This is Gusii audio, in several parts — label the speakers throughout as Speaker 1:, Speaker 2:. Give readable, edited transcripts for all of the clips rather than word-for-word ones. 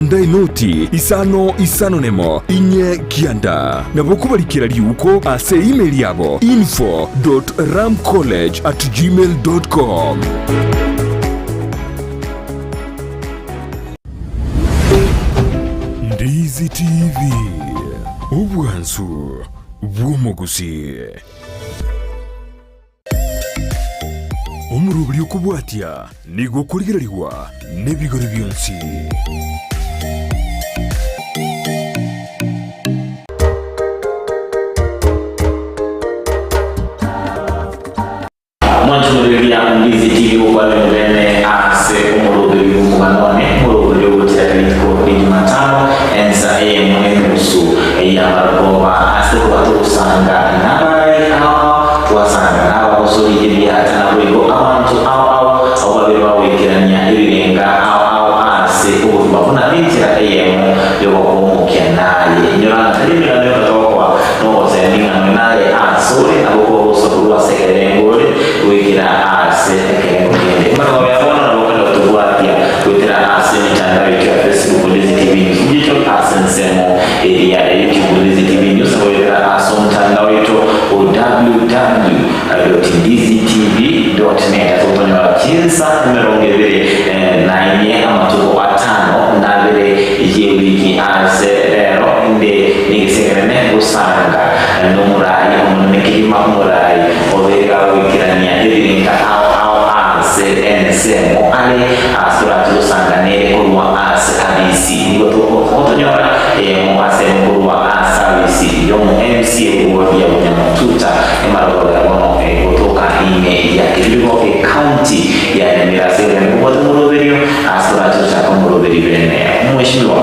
Speaker 1: Kianda enoti, isano isano nemo, inye kianda. Nabo okobarikera riuko ase email yabo info dot ramcollege at gmail dot com. Ndizi TV, obwansu bw'omogusii. Omoroberi okobwatia nigo okorigererigwa nebigori bionsi.
Speaker 2: Mwanchomoriria Ndizi TV gokwana bene ase omoroberi bw'omogano one, omoroberi ogochaka rituko ria Jumatano ensa eyemo nenusu y'amarogoba ase koba togosanga nabarai ao ao, twasanga nabagosori ebiata naboigo abanto ao ao abwo babere bagoikerania ebirenga ao ao ase obogima buna enchera eyemo y'ogokomokia naye. Inyora ng'a tari emegano yoka togokoa Nogosemi ng'a nonya naye asore nabo kogosa korwa ase ekerengo ore goikera ase ekerengo kende. Emegabo ya bono nabo okonyara gotobwatia goetera ase emetandao yaito ya Facebook Ndezi TV News Digital ase ensemo eria ya YouTube Ndezi TV News nabo goetera ase omotandao oito o www.ndizitv.net ase gotonyora chinsa emerongo ebere na inye amatuko atano na abere y'ewiki ase rero inde Negesia ekenene gosanga nomoraai omonene kegima, omoraai obeire gagoikerania ebirenka ao ao ase ensemo are ase torache gosanga nere korwa ase abisi. Nigo togotonyora eyemo ase emo korwa ase abisi yomo MC Ewodi ya Bunyamatuta emaroro ya bono egotoka ime ya Kebirigo ecounty ya Nyamira ase egene kobwate omoroberio ase torache gochaka omoroberi bene omweshimiwa.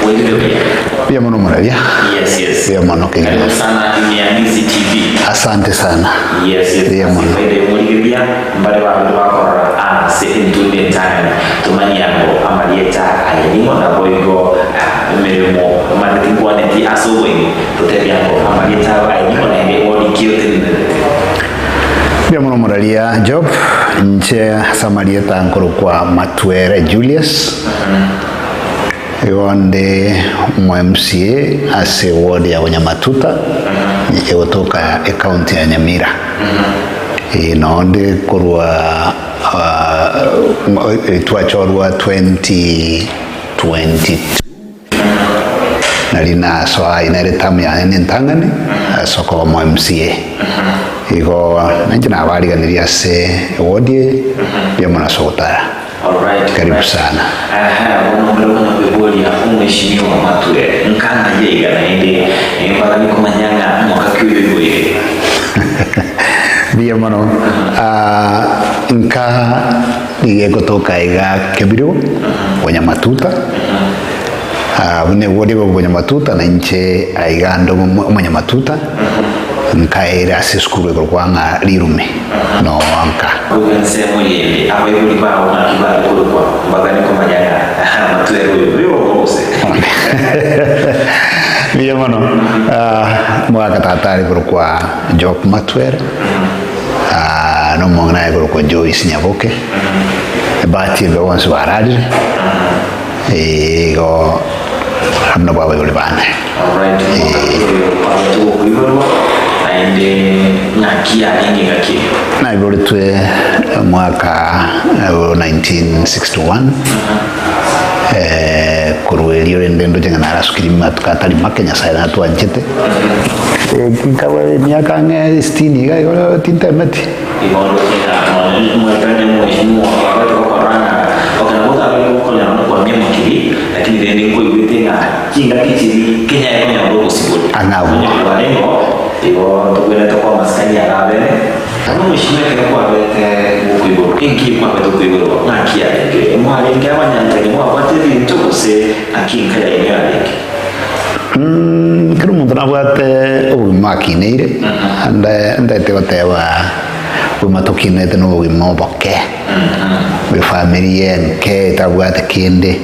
Speaker 2: Bwairire buya.
Speaker 3: Mbuya mono moraria.
Speaker 2: Yes, yes.
Speaker 3: Mbuya mono kegima.
Speaker 2: Karibu sana ime ya Ndizi TV.
Speaker 3: Asante sana.
Speaker 2: Yes, yes.
Speaker 3: Mbuya mono.
Speaker 2: Faida yomorigereria mbare babere bakorora ase entundu entang'ani tomanye ango amarieta aye ning'o naboigo ah, emeremo omanyete tinkwaneti ase oboime totebie ango amarieta abo aye ning'o naende orikie otenenerete.
Speaker 3: Mbuya mono moraria Job. Inche ase amarieta nkorokwa Matwere Julius. Igo nde omo MCA ase ward ya Bonyamatuta egotoka ecounty ya Nyamira. Ee noo nde korwa twachorwa 2022 nari nasoa aye nere term yane ne entang'ani ase okoba omo MCA. Igo nainche nabariganirie ase eward eye mbuya mono ase ogotara.
Speaker 2: Alright,
Speaker 3: Karibu
Speaker 2: alright.
Speaker 3: sana.
Speaker 2: Aha, bono mbere konya kweboria omweshimiwa Mature nkang'aye iga naende embaka nikomanya ng'a mwaka ki oyo oiboire.
Speaker 3: Mbuya mono. Ah, nka nigo egotoka iga Kebirigo, Bonyamatuta. Ah, buna ewodi ebe Bonyamatuta na inche aiga inde omo- omonyamatuta, nkaeire ase esukuru ekorokwa ng'a Rirume. Noonka.
Speaker 2: Korwa ensemo yende abaibori bao naki bare korokwa, mbaganie komanya ng'a amatwere oyo noyobo gose.
Speaker 3: Mbuya mono. Omogaka tata are korokwa Job Matwere, na omong'ina aye korokwa Joyce Nyaboke, ebahati embe bonsi bararire, igo abwo nabwo abaibori bane.
Speaker 2: Alright, omogaka oyo kwabete gokoiborwa naende ng'aki yarenge engaki eyio?
Speaker 3: Naiboretwe omwaka o 1961, eh, korwa erio rende ndoche ng'a narasukire amatuko atari make Nyasaye natwanchete, nkaba emiaka ang'e sitini iga igo tintemeti.
Speaker 2: Igo ndoche ng'a nonye mwetanie mheshimiwa kwabete gokora ng'a ok nabo otabe gokonyora nokwamia amakiri, lakini rende nkoigwete ng'a Chingaki chiria Kenya ekonyora obosibore.
Speaker 3: Ang'abwo.
Speaker 2: Onye kwarengeo, igo tobwenerete koa amasikani aya abene. Bono omweshimiwa ekero kwabete gokoiborwa, enki kwabete okoiborwa ng'aki yarenge? Mwarenge abanyanchani mwabwate ebinto gose ng'aki enka yaino yarenge?
Speaker 3: Kera omonto nabwate obogima akineire, ande ntaete goteba obogima tokinete na obogima oboke, efamiri enke etabwate kende.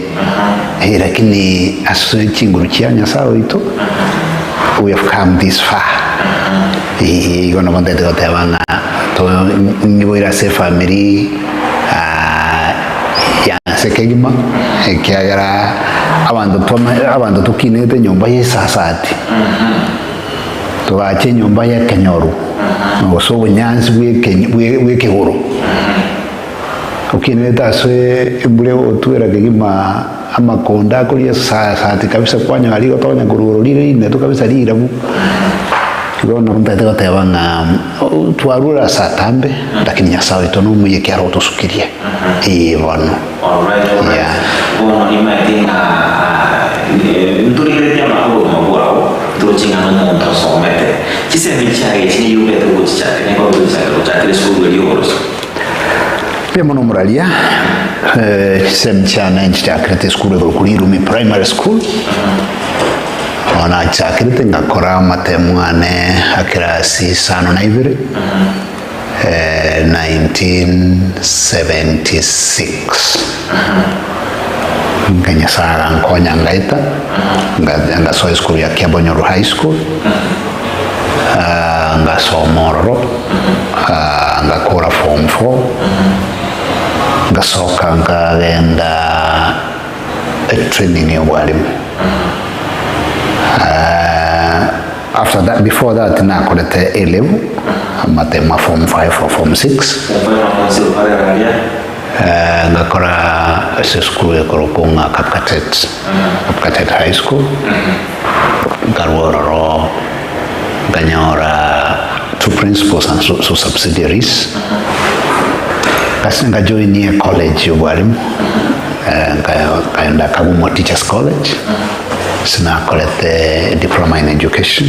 Speaker 3: Eh, lakini ase chinguru chia Nyasae oito we have come this far. Eh, igo nabo ntaete goteba ng'a to nyiboire ase efamiri ah, ya nse kegima ekiagera. Abanto twama abanto tokinete enyomba ya esasati, togacha enyomba ya ekenyoru, gose obonyansi bwa ekenyo bwa bwa ekegoro. Okinerete ase embura egotwera kegima amakonda akoria esasati kabisa kwanyora rigotonya korwa igoro rire rinetu kabisa rirabu. Igo bono ntagete goteba ng'a twarure ase atambe lakini Nyasae oito nomuya ekiagera otosukirie. Ee bono.
Speaker 2: Alright, alright.
Speaker 3: Yeah.
Speaker 2: Bono nimaete ng'a ntorigeretie amagoro bwao, toroche ng'a nomonto osomete. Chisemi chiaye echi nigo obete gochichakera, nigo obete gochichakera gochakera esukuru eria oboroso.
Speaker 3: Mbuya mono omoraria, chisemi chiane nchichakerete esukuru ekorokwa Rirumi Primary School, bono nachakerete ngakora amatemu ane a kirasi isano na ibere, 1976. Nka Nyasaye agankonya ngaeta, nga- ngasoa esukuru ya Kiabonyoru High School, ngasoma ororo, ngakora form four, ngasoka nkagenda etraining ya obwalimu. After that, before that nakorete A level, amatemo a form 5 or form 6. Ngakora ase esukuru ekorokwa ng'a Kapkatet, Kapkatet High School, nkarwa ororo nkanyora two principals and two subsidiaries, nkajoinia ecollege ya obwalimu, nkaenda Kagumo Teachers College. Ase nakorete diploma in education,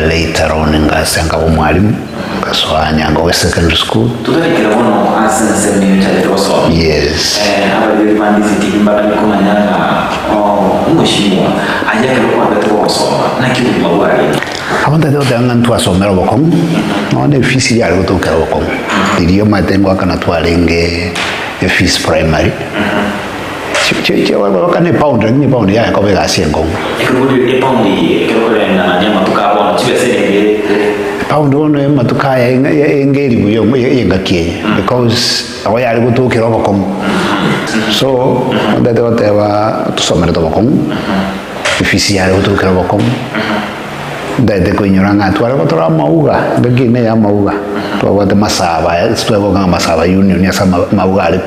Speaker 3: later on ngase nkaba omwalimu, ngasoa Nyangoge Secondary School.
Speaker 2: Totarekire bono ase ensemo eye ochagete gosoma.
Speaker 3: Yes.
Speaker 2: Abaibori bande ase TV mbakanye komanya ng'a omweshimiwa aye ekero kwabete gogosoma naki obogima bwarenge.
Speaker 3: Abanto tari goteba ng'a ntwasomera obokong'u, nonya na efees yare gotokera obokong'u. Riria omanyete ngoakana twarenge efees primary. Bakana epaundi lakini epaundi yaye koba egasi enkong'u.
Speaker 2: Ekero kore epaundi eye ekero koreng'ana n'amatuko a bono chibesa ere ere.
Speaker 3: Epaundi bono y'amatuko aya enga eribu y'engaki eye because nabo yare gotokera obokong'u. So ntagete goteba tosomerete obokong'u, efisi yare gotokera obokong'u. Ntagete koinyora ng'a tware gotora amauga, engaki eye neye amauga, twabwate masaba aya ase tware goka ng'a masaba union ase amauga are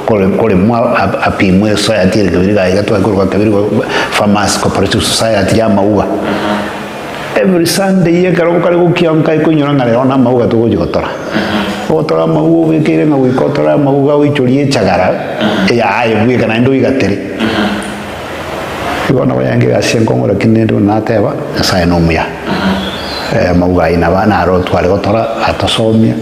Speaker 3: koremwa apimwe esociety ere kebiri iga iga tware koroka kebiri farmers cooperative society ya amauga. Every Sunday ekero kare gokia nkae koinyora ng'a rero na amauga togochia gotora. Ogotora amauga obekeire ng'a goika otore amauga oichorie echagara eyaye bweka naende oigatere. Igo nabo yange egasi enkong'u lakini rende buna nateba, Nyasaye nomuya. Amauga ayio nabo naro tware gotora atosomia,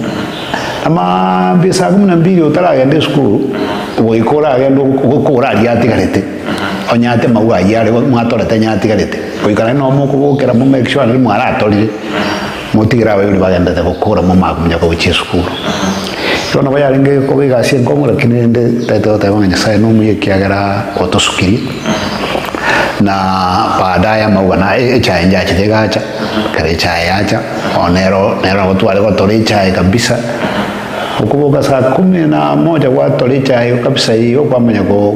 Speaker 3: amaambia saa kumi na mbili otaragenda esukuru, goika oragende ogokora aria atigarete, onyate amauga ayio are mwatorete onye atigarete, goika naende nabo mokobokera mo make sure naende mwaratorire, motigere abaibori bagenderete gokora momanye komunya gochia esukuru. Igo nabo yarenge koba egasi enkong'u lakini rende ntagete goteba ng'a Nyasaye nomuya ekiagera otosukirie, na baadaye amauga na echae njachete egacha, ekero echae yacha, bono nero nero nabo tware gotora echae kabisa, okoboka saa kumi na moja gwatora echae kabisa igo kwamanya ko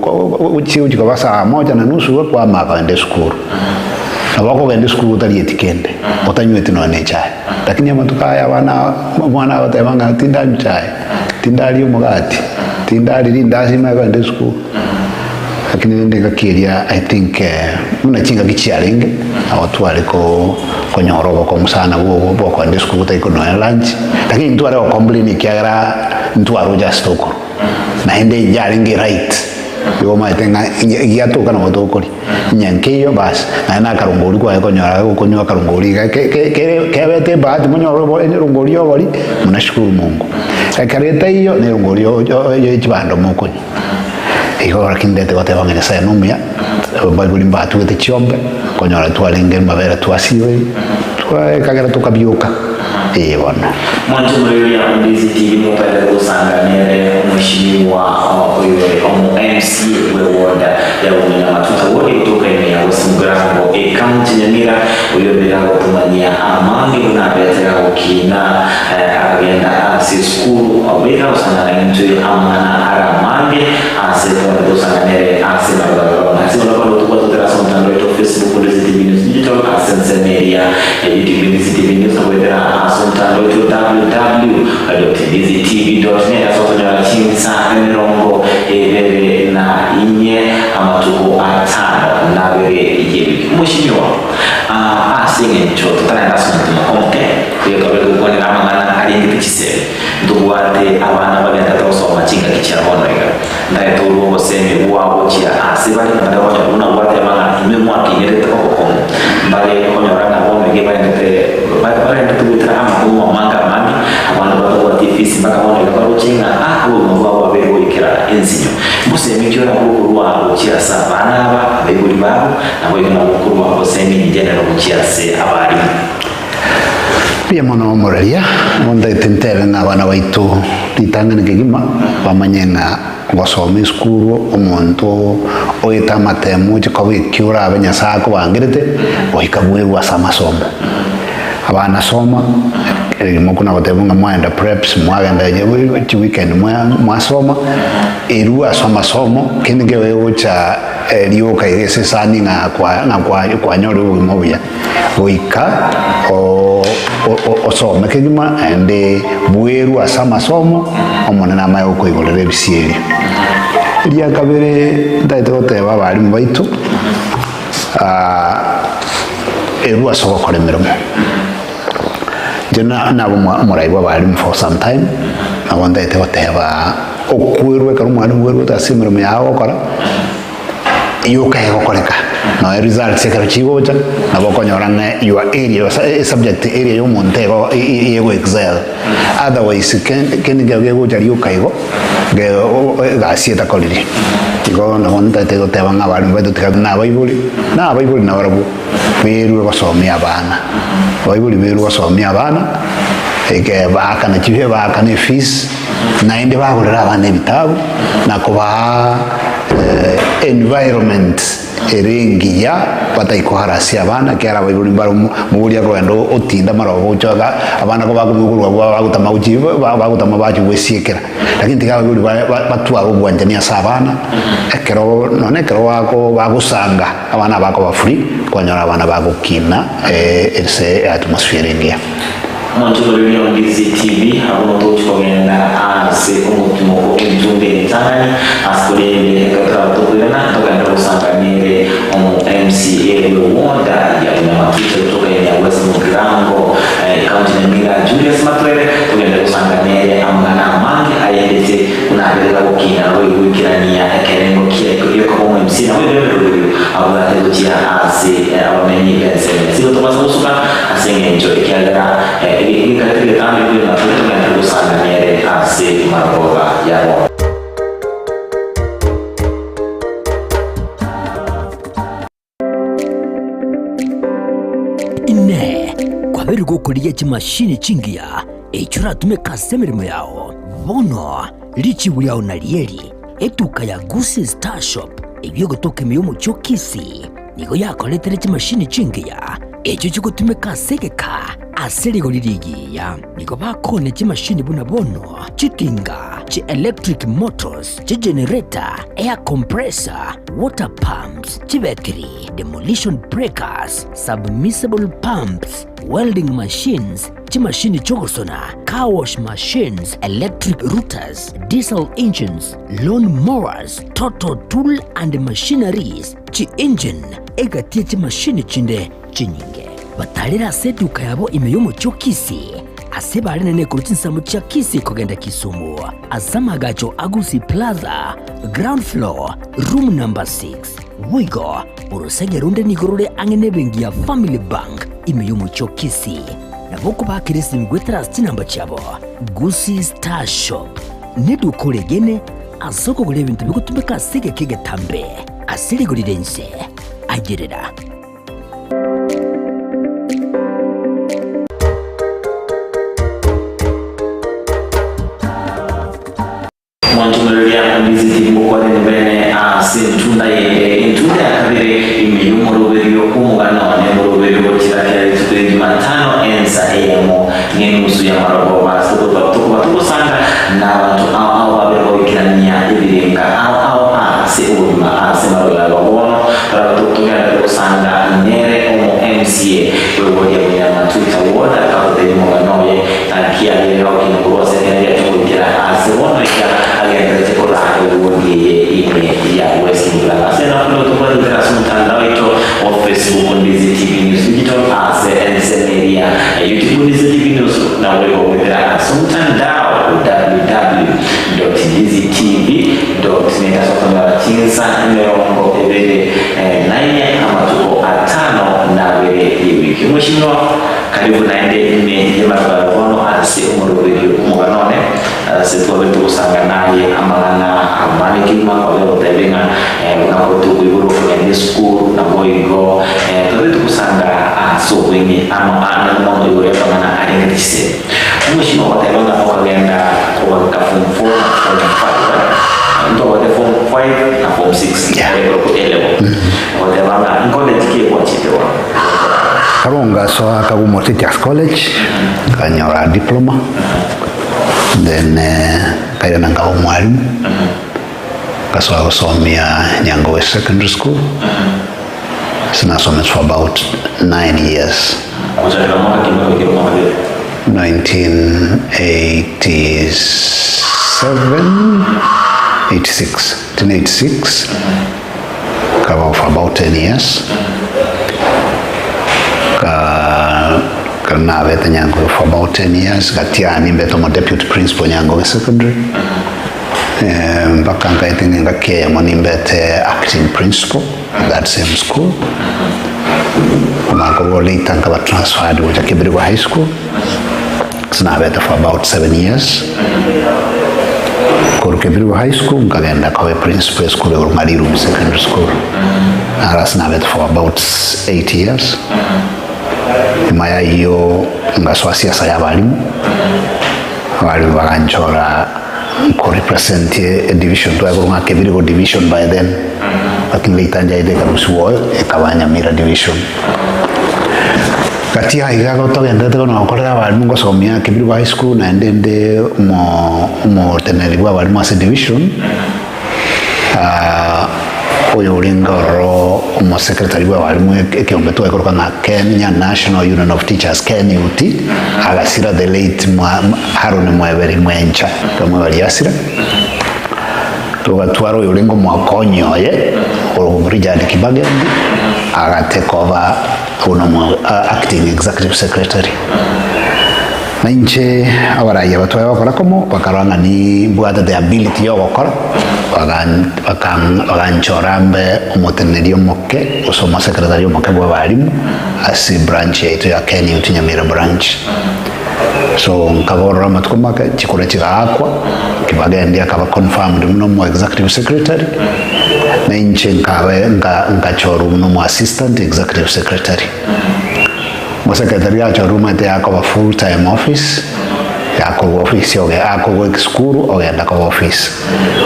Speaker 3: gochia gochia koba saa moja na nusu iga kwamanya kogenda esukuru. Nabo okogenda esukuru otarieti kende, otanyweti nonya na echae. Lakini amatuko aya abana omwana agoteba ng'a tindanywa chae, tindaria omogati, tindaria rindasi manye kogenda esukuru. Lakini rende engaki eria I think buna chingaki chiarenge, nabo tware ko konyora obokong'u sana bwa bwa okogenda esukuru otari kononya lunch, lakini ntware go complain ekiagera ntwaroche ase tokorwa, naende yarenge right, igo omanyete ng'a egiatoka nabo tokoria. Onye nkeiyo basi, naende na akarongori kwaye konyora gokonywa akarongori iga ke- ke- kere kebete ebahati monyore obo erongori ya obori, munashukuru Mungu. Ekero etaiyo, na erongori yo- yo- ye chibando mokonywa. Igo lakini ndete goteba ng'a Nyasaye nomuya, abaibori mbatugete chiombe, konyora twarenge amabere twasibire, twaekagera tokabioka, eh bono.
Speaker 2: Mwanche omoreri Ondizi TV mopete gosanga nere omweshimiwa oyore omo MCA bwe ward ya Bong'ina Matuta ward gotoka ime ya West Mugirango e county Nyamira oyo obere agotomanyia amange buna abete gagokina akagenda ase esukuru obeire agosangana intwe amang'ana are amange ase togende gosanga nere ase. eria ya YouTube Ndizi TV News na goetera ase omotandao oito www.ndizitv.net ase okonyora chinsa emerongo ebere na inye amatuko atano na abere y'ewiki. Mweshimiwa, ase eng'encho totarenda ase omotima omoke, tiga tobe togokwanera amang'ana arengete chisemi. Ntobwate abana bagenderete gosoma chingaki chia bono iga. Ntaete orue obosemi bwao gochia ase bare, na mbare konyora buna gwateba ng'a inwe mwakinerete obokong'u. Mbare konyora ng'a bono iga barendete barendete goetera amakong'u amange amange, abande batabwati efisi mpaka bono iga baroche ng'a ah obogima bwabo bwabeire goikera ensinyo. Mbosemi ki orabue okorua gochia ase abana aba, abaibori babo, naboigo nabo okorua obosemi in general gochia ase abalimu?
Speaker 3: Mbuya mono omoraria, ngontaete ntebe ng'a abana baito ritang'ani kegima bamanye ng'a gosoma esukuru omonto oete amatemo oche koba ekio orabe Nyasae akobangerete goika bwerwe ase amasomo. Abana soma, erimo buna goteba ng'a mwaenda preps mwagenda chiweekend mwasoma, erwe ase amasomo kende nkebe gegocha rioka iga ase esani ng'a ng'a kwanyorire obogima obuya. Goika osome kegima naende bwerwe ase amasomo, Omonene amaye gokoigorera ebisieri. Eria kabere ntagete goteba abalimu baito, erwe ase ogokora emeremo. Inche naba omorai bwa abalimu for some time, nabo ntagete goteba okwerwa ekero omwalimu bwerwete ase emeremo yago ogokora. Yoka egokoreka nonya results ekero chigocha nabo okonyora ng'a your area gose esubject area ya omonto igo ego excel otherwise kende nkero kegocha rioka igo egasi etakoriri. Igo nabo ntagete goteba ng'a abalimu baito tiga na abaibori na abaibori nabarabwo berwe gosomia abana, abaibori berwe gosomia abana eke baakana chibe baakana efees. Naende bagorere abana ebitabu na kobaa environment ere engiya batari koharasia abana ekiagera abaibori mbare moboria akogenda otinda amaroba gocha iga abana ko bakomoigorwa abwo bagotama gochia bagotama bachia gwesiekera. Lakini tiga abaibori batware obwanchani ase abana ekero nonye ekero bako bagosanga abana bakoba free kwanyora abana bagokina ase atmosphere ere engiya.
Speaker 2: Omonchokororia o Ndizi TV abwo notochi kogenda ase omotimo bw'enchumba eritang'ani ase korende ekero toraba tokoirana ntogende gosanga nere omo MCA bwe woda ya Bunyamatwicha gotoka ime ya West Mugirango County Nyamira Julius Matwere togende gosanga nere amang'ana amange ayendete buna aberera gokina goigwikirania ekerengo kia giokoba omo MCA naboigo emeroberio abwate gochia ase abamenyi b'ensemo ya Sigo tobasa gosuka Ase engencho ekiagera egeka tigetambe kweng'a tore togende gosanga nere ase marogoba ya bono.
Speaker 4: Inee! Kwabeire gokorigia chimashini chingiya echio oratumeke ase emeremo yao? Bono richibu riao narieri, etuka ya Gusii Star Shop eyio egotoka ime y'omochie o Kisii, nigo yakoretire chimashini chingiya echio chigotumeka ase egeka ase rigori rigiya. Nigo bakoonia chimashini buna bono chitinga, chi-electric motors, chigenerator, air compressor, water pumps, chibetiri, demolition breakers, submersible pumps, welding machines, chimashini chi'ogosona, car wash machines, electric routers, diesel engines, lawn mowers, total tool and machineries, Chi-engine egati ye chimashini chinde chinyinge. Batarire ase eduka yabo ime y'omochie o Kisii, ase barenene korwa chinsemo chia Kisii kogenda Kisumu, ase amaagacho a Gusii Plaza, ground floor, room number 6. Boigo, orosege ronde nigo rore ang'e nebenki ya Family Bank ime y'omochie o Kisii. Nabo okobaakera esimi goetera ase chinamba chiabo, Gusii Star Shop neduka oregene ase okogora ebinto bigotumeka ase egeka egetambe. Ase rigori ri'ense, ayerera.
Speaker 2: Mwantumereria Ndizi ngokwanene bene ase entunda yende, entunda ya kabere ime y'omoroberio bw'omogano nemoroberio gochira kera rituko ria Jumatano ensa eyemo ng'enusu y'amarogoba ase tokoba togosanga nabanto ao ao babe goikerania ebirenga ao ao ase obogima ase marogo aba bono torabe togenderere gosanga nere omo MCA bw'ewodi. chinsa emerongo ebere nainye amatuko atano na abere y'ewiki. Omweshimiwa karibu naende ime y'emarabara bono ase omoroberio omogano one ase twabe togosanga naye amang'ana amane kegima kwabe gotebia ng'a buna kwabete okoiborwa okogenda esukuru naboigo twabe togosanga ase obweng'e amo naende mono igoro y'amang'ana arengete chisemi. Omweshimiwa ogoteba ng'a okagenda kobageka form 4 na form 5 ntobwate form 5 na form 6
Speaker 3: Yeah.
Speaker 2: ere korokwa A level. Ogoteba ng'a ncollege ki ekwachete bono?
Speaker 3: Karunga asoa Kagumo Teachers College, nkanyora diploma, then nkairana nkaba omwalimu, nkasoa gosomia Nyangowe Secondary School, ase nasomete for about 9 years.
Speaker 2: Gochakera mwaka ki mpaka goikera omwaka gete?
Speaker 3: 1987, 86, 1986, nkaba for about 10 years. Ka kero nabete Nyangoge for about 10 years, gatiani mbete omo deputy principal Nyangoge Secondary, mpaka nkaete ng'a engaki eyemo nimbete acting principal in that same school. Omwaka korwa later nkaba transferred gocha Kibirigwa High School, ase nabete for about 7 years. Korwa Kibirigwa High School nkagenda koba eprincipal esukuru igoro Mariru Secondary School, naro ase nabete for about 8 years. Nyuma ya ayio ngasoa siasa ya abalimu, abalimu baganchora nkorepresent edivision tware korwa ng'a Kebirigo division by then, lakini later njaete ekarusiwa oyo ekaba Nyamira division. Gati ya iga igo togenderete bono gokorera abalimu ngosomia Kebirigo high school naende inde omo omoteneneri bwa abalimu ase division. Oyo orenge ororo omosecretary bw'abalimu ekeombe twekoroka ng'a Kenya National Union of Teachers, KNUT, agasira the late Haron Mweberi Mwencha, ekero Mweberi asira, togatwara oyo orenge omokonyi oye, okorokwa Richard Kibagendi, agatake over buna omo acting executive secretary. Na inche abarai aba tware gokora komo bakarora ng'a nimbwate the ability ya ogokora, baganchora mbe omoteneneri omoke gose omosecretary omoke bw'abalimu ase ebranch yaito ya KNUT Nyamira branch. So nkaborora amatuko make, chikura chigaakwa, Kibagendi akaba confirmed buna omo executive secretary, na inche nkabe nkachorwa buna omo assistant executive secretary. Omosekretari achorwe omanyete yakoba full time office, yakorwa office oge akorwa esukuru ogenda koba office.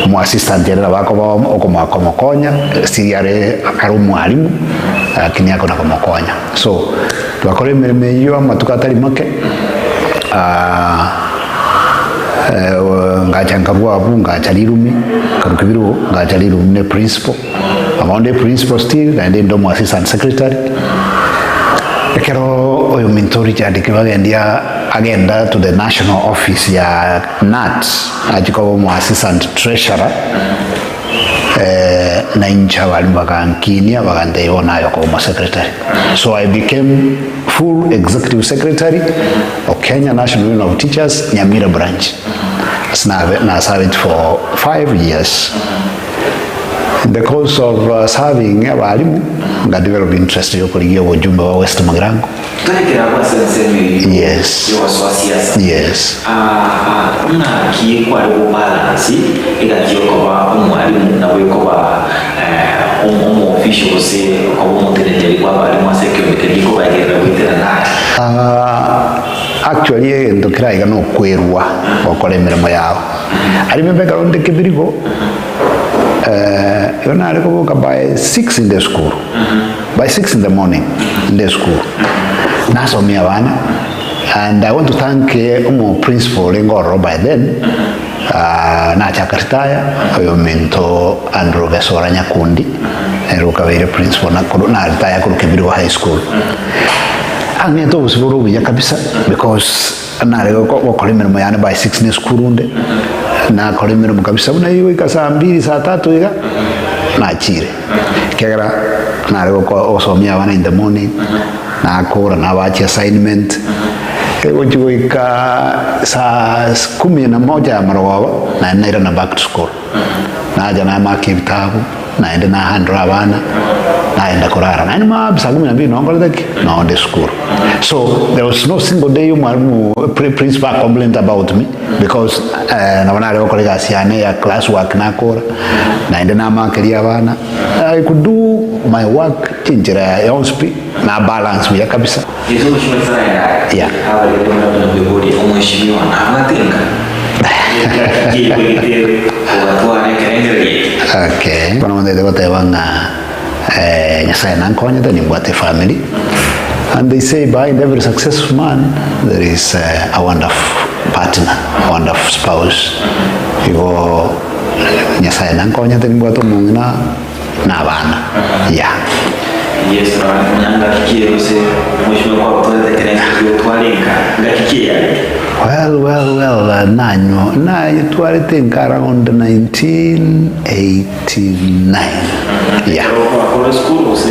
Speaker 3: Omo assistant ere nabo akoba okomoa komokonya still are are omwalimu lakini akona komokonya. So twakora emeremo eyio amatuko atari make ngacha nkarwa abwo ngacha rirumi, nkarwa kebirigo ngacha rirumi ne principal. Amo nde principal still, naende inde omo assistant secretary. Ekero oyominto Richard Kibagendi agenda to the national office ya KNUT achie koba omo assistant treasurer, na inche abalimu bagankinia bagantebia bono aye okoba omo secretary. So I became full executive secretary of Kenya National Union of Teachers Nyamira branch. Ase nabe naserved for 5 years. In the course of serving abalimu, nga develop interest yokorigia obojumbe bwa West Mugirango.
Speaker 2: Torekera abwo ase ensemo eyio
Speaker 3: Yes.
Speaker 2: yogosoa siasa.
Speaker 3: Yes.
Speaker 2: Ah, ng'aki kware gobalance egati yokoba omwalimu nabo yokoba eh, omo- omoofficial gose okoba omoteneneri bwa abalimu ase ekeombe keria gekobaegerera goetera naki?
Speaker 3: Ah, actually egento keraiga nokwerwa gokora emeremo yao. I remember ekero nde kebirigo, igo nare koboka by 6 in the school, by 6 in the morning in the school, nasomia abana, and I want to thank omo principal orenge ororo by then, nachaka retire, oyominto Andrew Gesora Nyakundi, nere okabeire principal na korwa na retire korwa Kebirigo High School. Ang'ete obosio bore obuya kabisa because Nare gokora emeremo yane by 6 nesukuru onde, nakora emeremo kabisa buna eyio goika saa mbiri saa tatu iga, nachire. Ekiagera nare gosomia abana in the morning, nakora nabaachia assignment, Egochia goika saa kumi na moja ya marogoba naende nairana back to school. Nacha namaka ebitabu, naende nahandle abana, naenda korara. Naende maambia saa kumi na mbili nonkorete ki? Nonde esukuru. So there was no single day omwalimu principal complained about me because nabo nare gokora egasi yane ya class work nakora, naende namakeria abana. I could do my work chinchera yonsi pi, na balance buya kabisa.
Speaker 2: Yeso omochie Nyasaye aye
Speaker 3: Yeah.
Speaker 2: abarete buna buna kweboria omweshimiwa nabwate enka Ki ogatwara ekerengererio eke.
Speaker 3: Okay. Bono ntaete goteba ng'a eh, Nyasaye nankonyete nimbwate efamily and they say behind every successful man there is eh, a wonderful partner, a wonderful spouse. Igo Nyasaye nankonyete nimbwate omong'ina na abana yeah.
Speaker 2: Yeso nonya ngaki ki gose omweshimiwa kwagotwarete ekerengererio ki'ogotwara enka ngaki ki eyarenge?
Speaker 3: Well, well, well, nanyo nayetwarete enka around 1989 yeah.
Speaker 2: Ekero kwakore esukuru gose?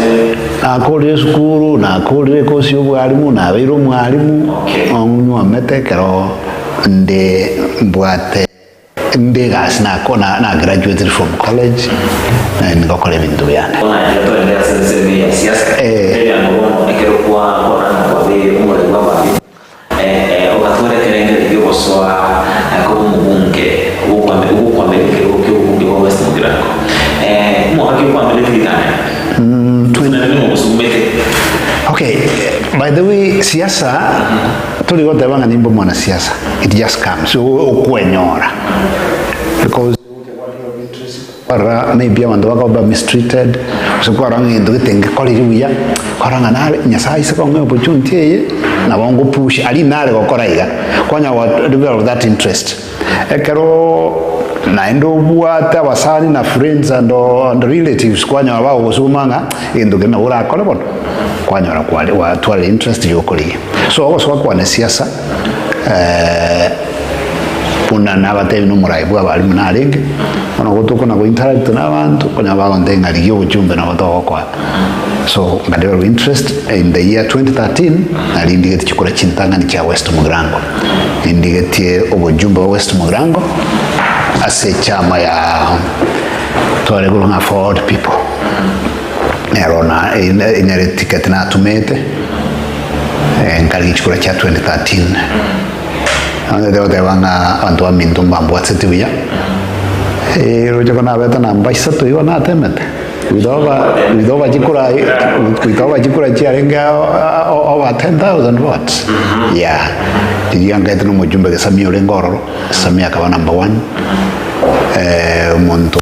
Speaker 3: Nakorire esukuru, nakorire ekosi ya obwarimu, nabeire omwarimu,
Speaker 2: Okay.
Speaker 3: onyuomete ekero nde mbwate Inde egasi nako na na graduated from college na ngokora ebinto biane.
Speaker 2: Bono aye tiga toende ase ensemo eye ya siasa.
Speaker 3: Eh.
Speaker 2: Tebia ng'a bono ekero kwa kwarora ng'a kwabeire omoreri bw'abanto, eh, ogatwara ekerengererio gi'ogosoa koba omobunge ogokwame ogokwamera ekerogo ki'obobunge bwa West Mugirango. Eh, omwaka ki okwamberete ritang'ani? Gose naende nigo ogosumete?
Speaker 3: Okay, by the way siasa Tori goteba ng'a nimbe omwanasiasa, it just comes, okwenyora because kwarora maybe abanto bakoba mistreated, gose kwarora ng'a egento gete ngekorire buya, kwarora ng'a nare Nyasaye aise kong'a opportunity eye, nabo ngopush aria nare gokora iga, kwanya go develop that interest. Ekeroo naende obwate abasani na friends and and relatives kwanyora bagogosuma ng'a egento keria nabo orakore bono, kwanyora kware gwatwarire interest ya okorigia. So ogosoa kwane siasa buna nabatebi na omorai bwa abalimu narenge, bono gotokona go interact na abanto, okonyora bagontebia ng'a rigia obochumbe nabo togokoa. So nka develop interest in the year 2013 nari ndigeti chikura chintang'ani chia West Mugirango. Nindigetie obojumbe bwa West Mugirango ase echama ya tware korwa ng'a Forward People. Nero na nere ticket natumete nkarigia chikura chia 2013. Nonye goteba ng'a abanto baminto mbambwateti buya, roche ko nabete namba isato igo natemete. Goika over chikura goika over chikura chiarenge over 10,000 votes yeah riria nkaete na omojumbe Gesamia orenge ororo Gesamia akaba number one eh, omonto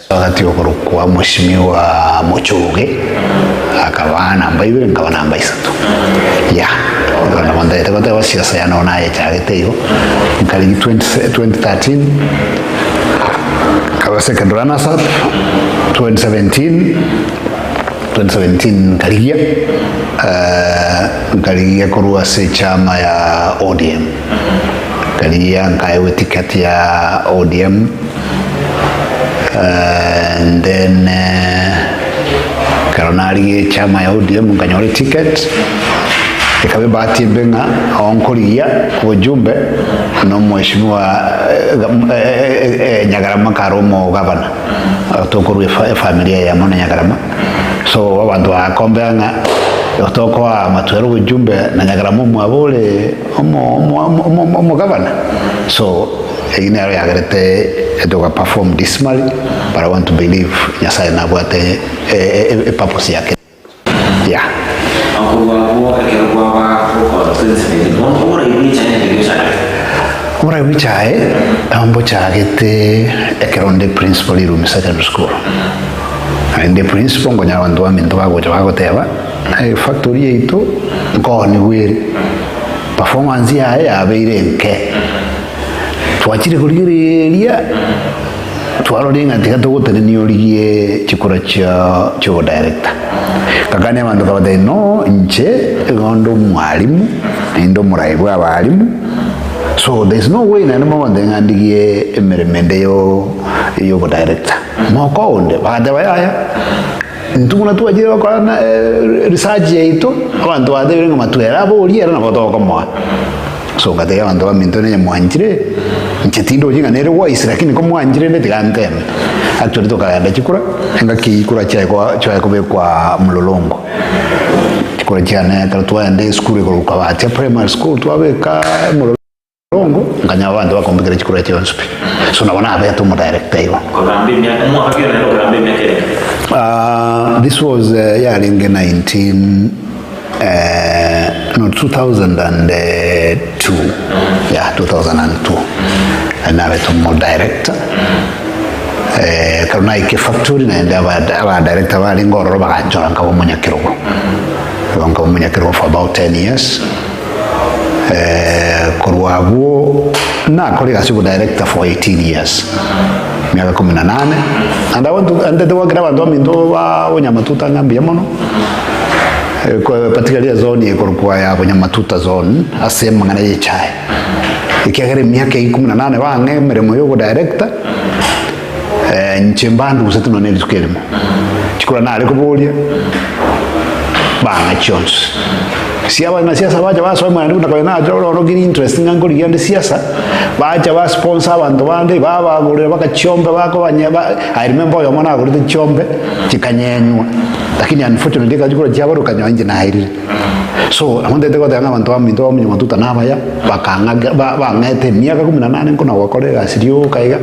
Speaker 3: agati okorokwa Mheshimiwa Mochoge akaba namba ibere nkaba namba isato yeah igo nabo ntaete goteba siasa yane bono nayechagete igo nkarigi 20 2013 Nkaba second runners up 2017 2017 nkarigia eh, nkarigia korwa ase echama ya ODM nkarigia nkaegwa eticket ya ODM eh, and then eh, ekero narigia echama ya ODM nkanyora eticket Ekaba ebahati embe ng'a oo nkorigia obojumbe na omweshimiwa Nyagarama kare omogavana, tokorwa efamiri eyemo na Nyagarama, so abanto bagakombea ng'a tokoa Matwere obojumbe na Nyagarama omwabo ore omogavana, so eyio nero yagerete toga perform dismally but I want to believe Nyasaye nabwate epurpose yake. Yeah.
Speaker 2: Korwa abwo ekero kwaba gokora 2017 bono oborai bw'echae nende ki ochagete?
Speaker 3: Oborai bw'echae nabo mbochagete ekero nde principal Irumi Secondary School. Naende principal nkonyora abanto baminto bagocha bagoteba efactory yaito nkoonigwa ere, performance yaye yabeire enke. Twachire korigereria. Twarorire ng'a tiga togotenenia origie chikura chia chi'obodirector. Ngakania abanto nkabatebia, No, inche igo nde omwalimu, naende omorai bwa abalimu, so there is no way naende mogontebia ng'a ndigie emeremo ende yo y'obodirector. Mokoonde? Bagateba yaya, intwe buna twachire gokora na research yaito, abanto batebire ng'a matwere aborie ere nabo tokomoa. So ngatebia abanto baminto nonye mwanchire, inche tindochi ng'a nere wise lakini ko mwanchire inde tiga nteme. Actually tokagenda chikura, engaki chikura chiaye koa chiaye kobekwa mlolongo. Chikura chiane ekero twaenda esukuru igoro Kabatia primary school twabeka emlolongo, nkanyora abanto bakombekera chikura chionsi pi. So nabo nabete omodirector igo.
Speaker 2: Kogamba emiaka, omwaka ki onaende okogamba emiaka erenge?
Speaker 3: Ah, this was eh, yarenge 19 eh, no 2002 yeah 2002 nabete omodirector eh, ekero naika efactory naende aba- abadirector barenge ororo baganchora nkaba omonyakerogo igo nkaba omonyakerogo for about 10 years eh, korwa abwo nakora egasi ya obodirector for 18 years miaka kumi na nane and I want to, and ntete abanto baminto ba bonyamatuta ng'a mbuya mono Particularly ezone ekorokwa ya Bonyamatuta zone ase amang'ana y'echae. Ekiagera emiaka eye ikomi na nane bang'e emeremo ya obodirector, inche mbandusete nonya na rituko erimo. Chikura nare koboria, bang'a chionsi. Siaba na siasa bacha basoa naende buna konya nacha ore orokire interest ng'a nkorigia nde siasa, bacha ba sponsor abanto bande, babagorera mpaka chiombe bakobanye ba I remember oyomo nagorete chiombe, chikanyenywa. Lakini unfortunately ekero chikura chiabarwa okanyora inche nairire. So nabo ntagete goteba ng'a abanto baminto ba Monyamatuta nabaya, bakang'ake ba bang'ete emiaka kumi na nane nkona gokora egasi rioka iga,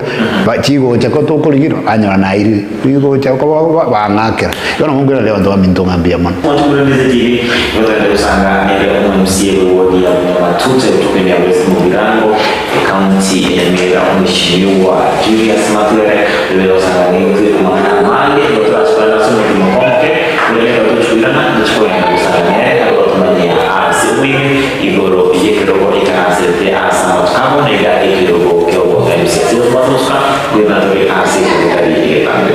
Speaker 3: ba chigocha ko tokorigerwa banyora nairire, chigocha ko ba bang'akera. Igo nabo nkoiraneria abanto baminto ng'a mbuya mono.
Speaker 2: Omochung'uranisi TV gotagete gosanga nere omo-MCA bwe ward ya Monyamatuta egotoka ime ya West Mugirango, Ekaunti ya Nyamira Omweshimiwa Julius Matuere oyo osanganetwe amang'ana amange nigo torachikorane ase omotimo omoke korende ekero tochikoirana ntochikogenda gosanga nere na gotomanyia ase oboime igoro y'ekerogo ekarasete ase amatuko abo na iga ekerogo ki'obogayosi. Ase igo tobwate gosuka goika tore ase egetari egetambe.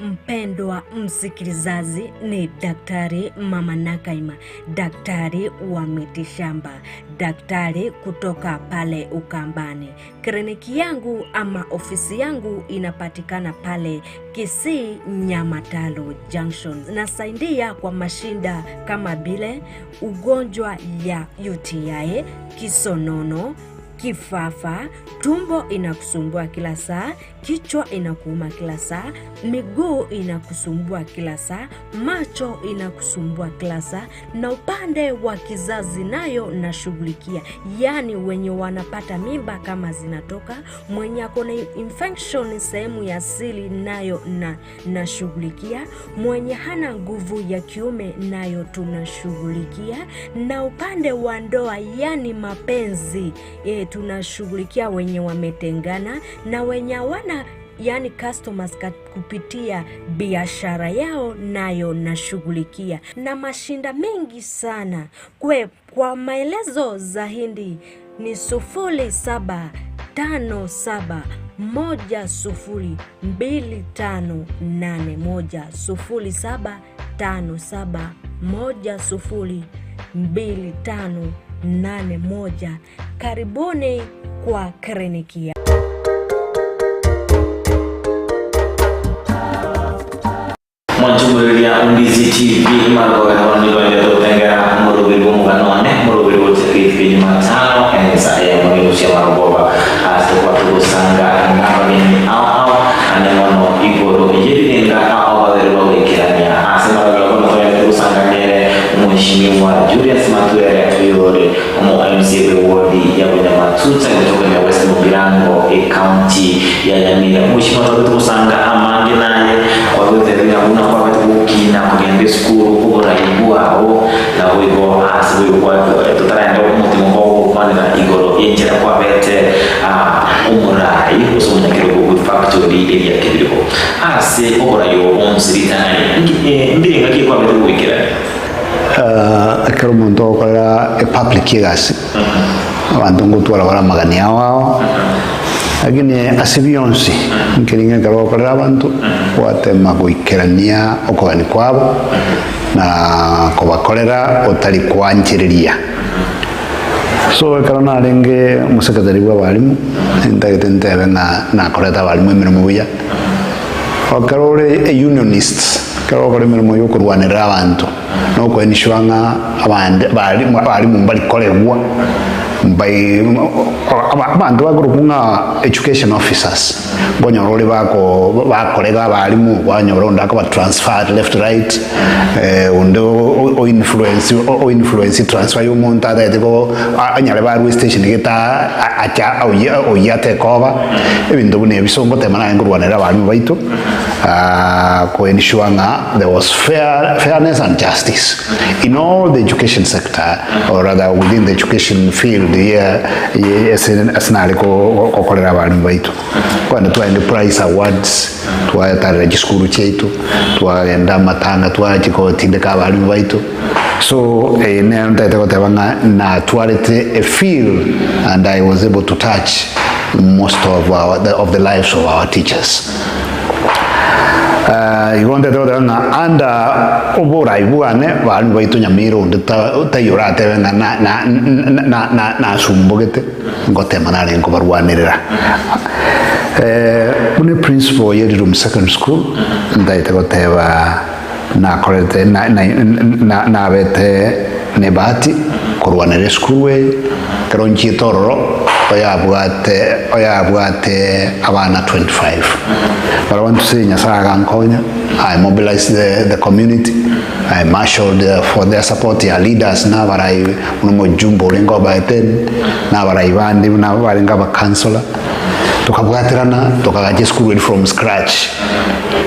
Speaker 5: Mpendwa msikilizaji, ni Daktari Mama Nakaima, daktari wa mitishamba, daktari kutoka pale Ukambani. Kliniki yangu ama ofisi yangu inapatikana pale Kisii Nyamataro Junction. Nasaidia kwa mashinda kama vile ugonjwa ya UTI, kisonono, kifafa, tumbo inakusumbua kila saa, kichwa inakuuma kila saa, miguu inakusumbua kila saa, macho inakusumbua kila saa, na upande wa kizazi nayo nashughulikia, yaani wenye wanapata mimba kama zinatoka, mwenye ako na infection sehemu ya siri nayo na nashughulikia, mwenye hana nguvu ya kiume nayo tunashughulikia, na upande wa ndoa yani mapenzi e, tunashughulikia wenye wametengana na wenye hawana yani customers kupitia biashara yao nayo nashughulikia, na mashinda mengi sana kwe. Kwa maelezo zaidi ni 0757102581, 0757102581. Karibuni kwa kliniki ya
Speaker 2: Mwanchumuriria Ondizi TV marogobe bono nigo ende togotengera omoroberi bw'omogano one omoroberi gocha rituko Jumatano ensa eyemo negochia marogoba ase kwatogosanga nabageni ao ao ande mono igoro yerirenga ao ao babere bagoikerania ase marogoba bono togende togosanga nere omweshimiwa Julius Matuere oyore omo MCA bwe ward ya Bunyamatuta gotoka ime ya West Mugirango ecounty ya Nyamira. Omweshimiwa twabete gosanga amange naye kwagotebia ng'a buna kwabete gokina kogenda esukuru oborai bwao naboigo ase boigo kwa totaraenda omotimo kogokwanera igoro yenchera kwabete omorai gose omonyakerogo bwe factory eria Kebirigo. Ase oborai obo bonsi ritang'ani mbirenga ki kwabete goikerania?
Speaker 3: Ekero omonto ogokorera epublic egasi, abanto ngotwara bare amagani ao ao, lakini ase bionsi, nkeri ng'a ekero ogokorera abanto, gwatema goikerania okogania kwabo, na kobakorera otari koanchereria. So ekero narenge omosekretary bwa abalimu, ntagete ntebe ng'a nakorete abalimu emeremo buya, ekero ore a unionist. Ekero ogokora emeremo ya okorwanerera abanto, na okoensure ng'a abande abalimu abalimu mbari koregwa, mbai abanto bakorokwa ng'a education officers, nkonyora ore bako bakorega abalimu, kwanyora onde akoba transferred left right, onde o influence o influence transfer ya omonto atagete ko anyare barwe estation gete acha oyio atekoba, ebinto buna ebi. So ngotema naye nkorwanera abalimu baito. Ko ensure ng'a there was fair, fairness and justice in all the education sector or rather within the education field ye ase ase nare gokorera abalimu baito. Kwani twaende prize awards, twaetarera chisukuru chiaito, twagenda amatanga twachia gotindeka abalimu baito. So eye nero ntagete goteba ng'a natwarete a feel and I was able to touch most of our, of the lives of our teachers. Igo ntete goteba ng'a under oborai bwane barabwo baito nyamira onde taiyo oratebe ng'a nasumbogete ngotema nare nkobarwanerera. Buna eprinciple ye Rirum Secondary School ntagete goteba nakorete nabete nebahati korwanera esukuru eye, ekero nchiete ororo oyabwate oyabwate abana 25. But I want to say Nyasaye agankonya, I mobilised the, the community, I marshalled for their support ya leaders na abarai buna omojumbe orenge obaete, na abarai bande buna barenge abacouncillor, tokabwaterana tokagacha esukuru eria from scratch.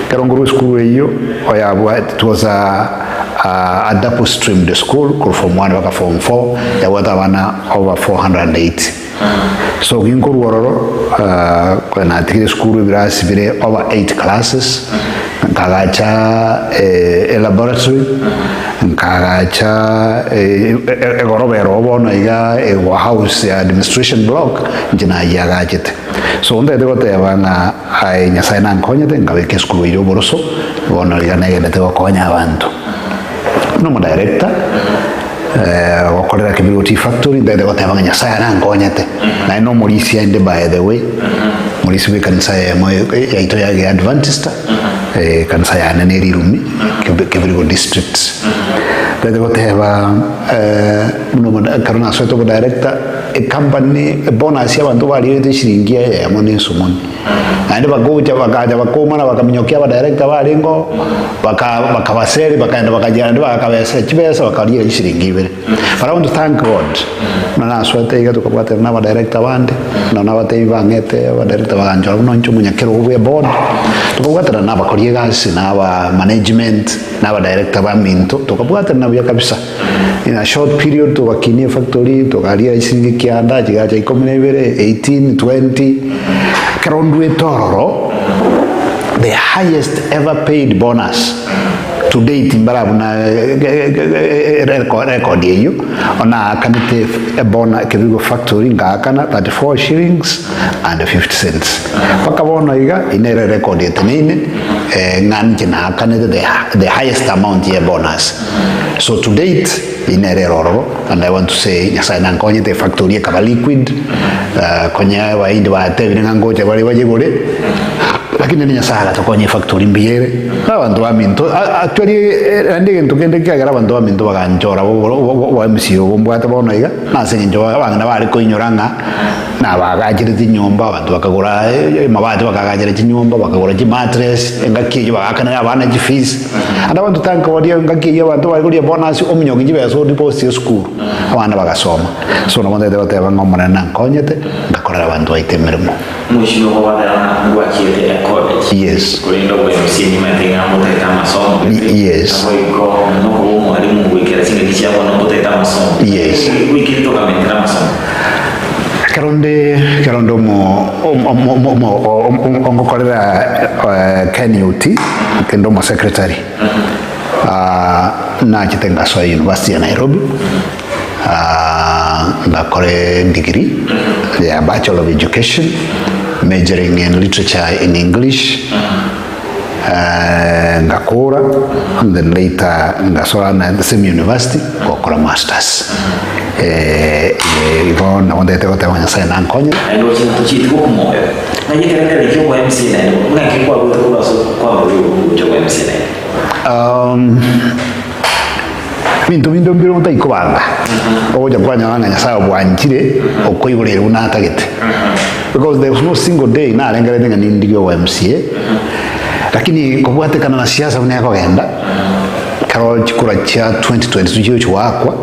Speaker 3: Ekero nkorwa esukuru eyio, oyabwate it was a a double streamed school korwa form one mpaka form four, yabwate abana over 480. So ginkorwa ororo, natigire esukuru ebirasi bire over 8 classes, nkagacha elaboratory, nkagacha egoroba ero bono iga egwa house ya administration block, inche nayiagachete. So ntagete goteba ng'a Aye Nyasae nankonyete nkabeka esukuru eria oboroso, bono iga negenderete gokonya abanto. Buna omodirector, gokorera Kebirigo Tea Factory, ntagete goteba ng'a Nyasae nankonyete, naende na omorisia inde by the way, omorisia bwa ekanisa eyemo yaito ya Egeadventista, ekanisa yane nere Irumi, Kebirigo District. Ntagete goteba buna omo ekero nasoete obodirector, Ecompany, ebonus y'abanto barierete eshiringi eyemo na esumuni. Naende bagocha bakacha bakomana bakaminyokia abadirector barenge oo, baka bakabaseri bakaenda bakachia naende bakabesa chibesa bakariera chishiringi ibere. But I want to thank God, buna nasoete iga tokabwatana na abadirector bande, nonye nabatebi bang'ete abadirector baganchora buna inche omonyakerogo bwa eboard, tokabwatana na abakori egasi na aba management, na abadirector baminto, tokabwatana buya kabisa. In a short period togakinia efactory tokaria chisiringi kianda chigacha ikomi na ibere, 18, 20, ekero ndwete ororo the highest ever paid bonus to date mbara buna record eyio naakanete ebona Kebirigo factory ngaakana 34 shillings and 50 cents mpaka bono iga nere record eteneine ng'a inche naakanete the highest amount ye bonus. So to date inere ere ororo and I want to say Nyasaye nankonyete efactory ekaba liquid konya abaindi batebire ng'a ngocha bare bayegore lakini rende Nyasaye agatokonya efactory mbuya ere na abanto baminto actually naende egento kende kiagera abanto baminto baganchora bo MC obo mbwate bono iga nase eng'encho abang'ina bare koinyora ng'a Nabagachire chinyomba, abanto bakagora amabati bakagachera chinyomba, bakagora chimattress, engaki eyio bagaakanera abana chifees. And abanto tankoboria engaki eyio abanto bare koria bonus omonyoki chibesa odeposit esukuru, abana bagasoma. So nabo ntagete goteba ng'a Omonene nankonyete, ngakorera abanto baito emeremo.
Speaker 2: Mheshimiwa gogoteba ng'a ngwachiete ecollege.
Speaker 3: Yes.
Speaker 2: Korende obo MC nimanyete ng'a mbotagete amasomo gete.
Speaker 3: Yes.
Speaker 2: Naboigo nokoba omwalimu goikera chingaki chia bono mbotagete amasomo.
Speaker 3: Yes.
Speaker 2: Goikire tokamentera amasomo.
Speaker 3: Ekero nde ekero nde omo omo omo omo ongokorera KNUT, kende omo secretary, nachete ngasoa university ya Nairobi, ngakora edegree ya bachelor of education, majoring in literature in English. Ngakora and then later ngasoa na the same university gokora masters. Igo nabo ntagete goteba Nyasaye nankonye.
Speaker 2: Naende gochia tochieti gokumoyo. Ng'ai ekerengererio kia okoa MC naende? Ng'aki kwaruete korwa ase okwamboria obokungu gochia okoa MC naende?
Speaker 3: Ebinto binde mbire otaikobanga, ogocha kwanyora ng'a Nyasaye obwanchire okoigoreire buna atagete. Because there was no single day narengerete ng'a nindigie obo MCA, lakini kobwatekana na siasa buna ekogenda, ekero chikura chia 2022 chigochi goakwa,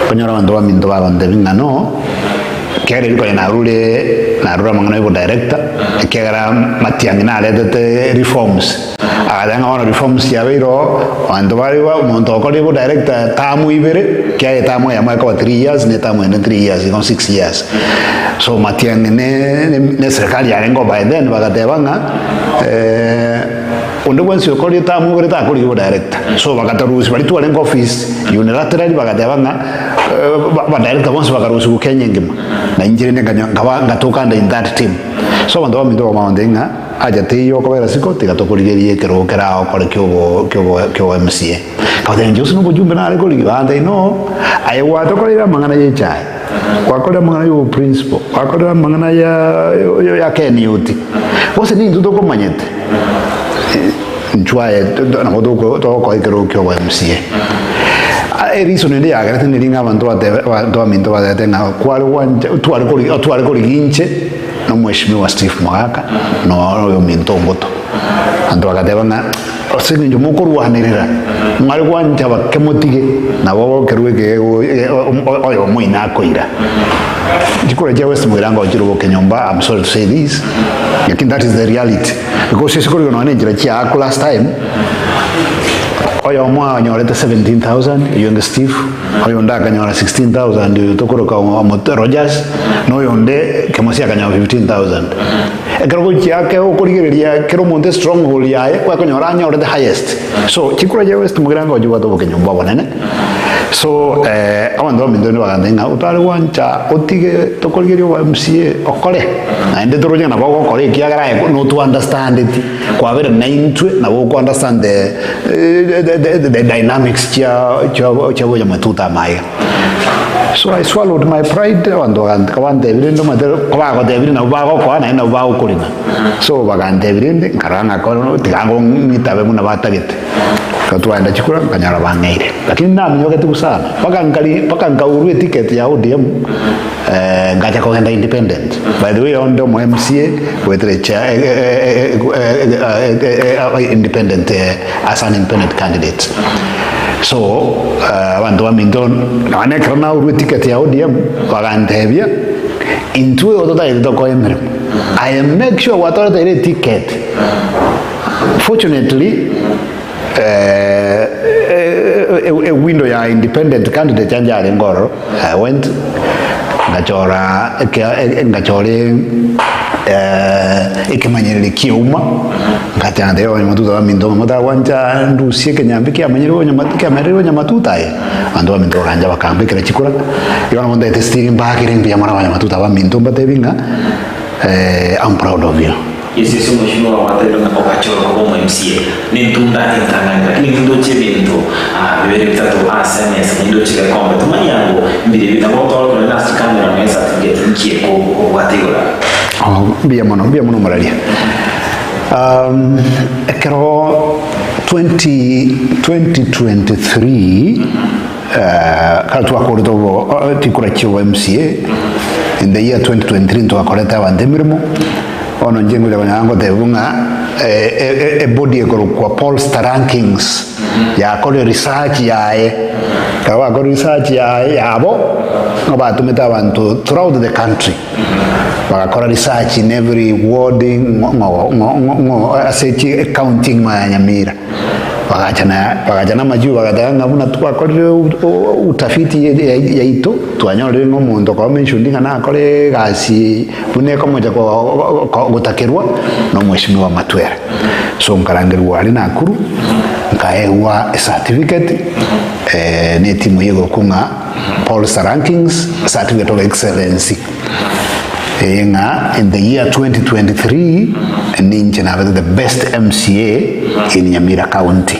Speaker 3: okonyora abanto baminto bagontebia ng'a no, ekiagera erio konya narure narure amang'ana ya obodirector, ekiagera Matiang'i naretete reforms. Agateba ng'a bono reforms chiabeire oo, abanto bare iga omonto okorire bo director term ibere, ekiagera eterm eyemo ekoba 3 years na eterm ende 3 years igo 6 years. So Matiang'i ne ne eserekari yarenge oo by then bagateba ng'a onde bwensi okorire term ibere takorigia bo director. So bagatorusia baria twarenge office unilaterally bagateba ng'a ba director bonsi bakarusiwa Kenya engima. Na inche rende nkanyo nkaba nkatoka ande in that team. So abanto baminto bakamanya ng'a. Acha teiyo okobera siko, tiga tokorigererie ekerogo keraokore ki'obo MCA. Nkabatebia, Inche gose nobochumbe nare korigia? Bagantebia, No, aye gwatokoreire amang'ana y'echae, gwakorire amang'ana y'oboprinciple, gwakorire amang'ana ya KNUT, gose nintwe tokomanyete? Inchuo aye nabo togokoa ekerogo ki'obo MCA. Ereason ende yagerete neri ng'a abanto batebe abanto baminto batebete ng'a kware gwancha tware korigia tware korigia inche. na omweshimiwa Steve Mogaka na oyominto Ongoto. Abanto bagateba ng'a ase eng'encho mokorwanerera mware gwancha bake motige nabo okerwa ekeegwa oyomo oino akoira. Chikura chia West Mugirango chire oboke nyomba I'm sorry to say this lakini that is the reality because ase korigwa nonya enchera chiaakwa last time oyomo anyorete 17,000 oyio onde Steve. Oyonde akanyora 16,000 oyo tokoroka omote Rogers, na oyonde Kemosi akanyora 15,000. Ekero gochia ake okorigereria kera omonto estronghold yaye kwakonyora anyorete highest. So chikura chia West Mugirango chibwate obokenyomba obonene. So abanto baminto rende bagantebia ng'a otare gwancha otige tokorigereria obo MCA okore, naende toroche ng'a nabo ogokora ekiagera aye noto understandeti. Kwabere naintwe nabo oko understand the, the, the, the dynamics chia chia chia obonyamatuta amaiga. So I swallowed my pride abanto bagante kabantebire rende omanyete kobagotebire nabo bagokoa naende nabo bagokorina. So bagantebia rende nkarora ng'a kono tiga ng'itabe buna batagete. Ekero twaenda chikura nkanyora bang'eire. Lakini naminyogete sana mpaka nkari mpaka nkaurwa eticket ya ODM ngacha kogenda independent. By the way onde omo MCA goetera echa independent as an independent candidate. So abanto baminto nonye ekero naurwa eticket ya ODM bagantebia intwe igo totagete tokoe emeremo aye make sure gwatoreteire eticket. Fortunately ewindow ya independent candidate yanche yarenge ororo, I went ngachora ngachora ekemanyereri kia euma, ngacha ngatebia abanyamatuta baminto ng'a motagwancha ndusie ekenyambi kiamanyerwe kiamererwe abanyamatuta aye, abanto baminto bagancha bakambekera chikura, igo nabo ntagete still mbakere mbuya mono abanyamatuta baminto mbatebie ng'a I'm proud of you.
Speaker 2: Yeso ase omweshimiwa gwatebiwe ng'a ogachorwa koba omo MCA nentunda entang'ani lakini nindoche ebinto bibere bitato ase emesa nindoche egekombe tomanye ango mbire nabo otoroke nonye nase chikamera nonya ecertificate nki eke obwate igoro
Speaker 3: aa. Mbuya mono, mbuya mono omoraria. Ekero 2023 ekero twakorete obo chikura chia obo MCA in the year 2023 ntwakorete abanto emeremo. Bono inche ngocha konyora ngotebiwa ng'a ebody ekorokwa Pollster Rankings yakorire research yaye, ekero bakorire research yaye yabo, nigo batomete abanto throughout the country, bagakora research in every ward ng'o ng'o ng'o ase ecounty engima ya Nyamira. Bagacha na bagacha na amajibu bagateba ng'a buna twakorire utafiti yaito, twanyorire ng'a omonto okoba mentioned ng'a nakore egasi buna ekomocha gotakerwa na omweshimiwa Matwere. So nkarangerigwa aria Nakuru, nkaegwa ecertificate na etimu eye egokwa ng'a Pollster Rankings Certificate of Excellency. Eye ng'a in the year 2023. Ninche nabete the best MCA in Nyamira County.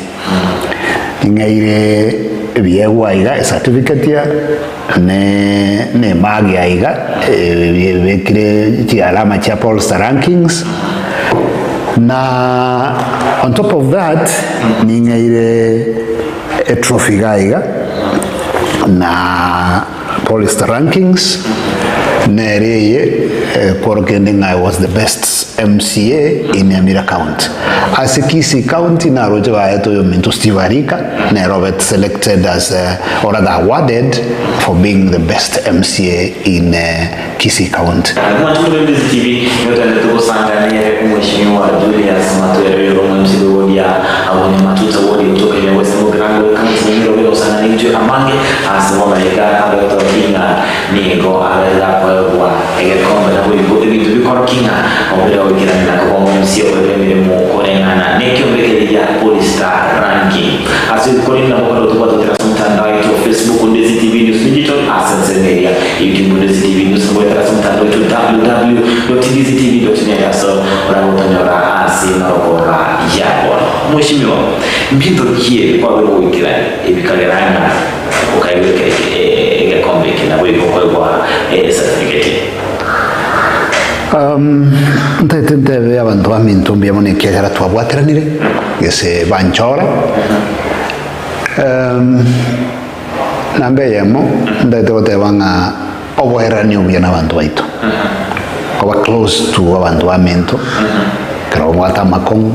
Speaker 3: Ning'eire ebiegwa iga, ecertificate ya, ne ne emagi aiga ebekire chialama chia Pollster rankings, na on top of that ning'eire etrophy iga iga na Pollster rankings nere eye ekworokia ende ng'a I was the best MCA in Nyamira County. Ase Kisii County naroche baete oyominto Steve Arika nere obete selected as or rather awarded for being the best MCA in Kisii County.
Speaker 2: Mwanche Murembizi TV nigo twaendete gosanga nere Omweshimiwa Julius Matwere oyore omo MC bwe ward ya Abonyamatuta ward gotoka ime West Mugirango ecounty ya Nairobi gosanga nintwe amange ase bono iga agotoki ng'a nigo aberire akoegwa egekombe naboigo ebinto bikoroki ng'a obere goikerania na koba omo MC okoegwa emeremo koreng'ana nekiombe keria gia Polestar Ranking. Ase rituko rinde nabo okore gotobwatotera ase omotandao oito o Facebook Ndezi TV News Digital ase ensemo eria YouTube Ndezi TV News na goetera ase omotandao oito www.ndezitv.net ase oragotonyora ase emarogora ya bono. Mweshimiwa, mbinto ki ebi kwabeire ogoikerania ebikagera ng'a okaigwa egekombe eke naboigo okoegwa ecertificate eye?
Speaker 3: Ntaete ntebe abanto baminto mbuya mono ekiagera twabwateranire gese banchora. Namba eyemo ntaete goteba ng'a oboerani obuya na abanto baito, koba close to abanto baminto, ekero obwate amakong'u,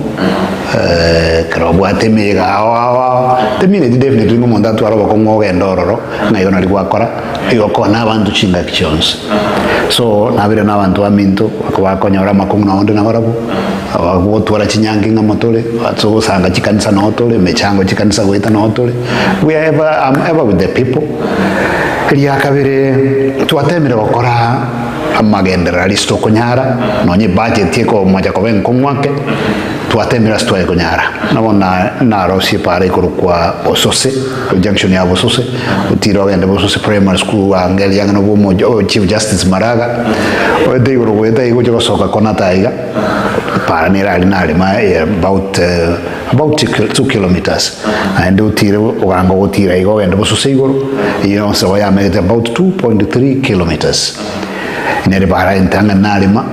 Speaker 3: ekero obwate emeyega ao ao ao, temineti definitely ng'a omonto atware obokong'u ogende ororo ng'a igo nari gwakora. Igo kona abanto chingaki chionsi. So nabire nabanto baminto bakonyora amakong'u na onde nabarabwo, bagotwara chinyangi ng'a motore, ase ogosanga chikanisa noo tore, emechango chikanisa goeta noo tore, we are ever, I'm ever with the people. Eria kabere twatemire gokora amagenderero aria ase tokonyara, nonye ebudget ekomocha koba enkong'u ake, twatemire ase tware konyara. Nabo na narosie epaara ekorokwa Bosose, junction ya Bosose, Otire ogende Bosose Primary School ange eria ang'e nobwo omochie o Chief Justice Maraga, oete igoro goeta iga oche gosoka kona taiga, para nere aria narema about about 2 kilometers. Naende otire ogango gotira iga ogende Bosose igoro, eyio yonsi igo yamegete about 2.3 kilometers. Nere para entang'ani narema,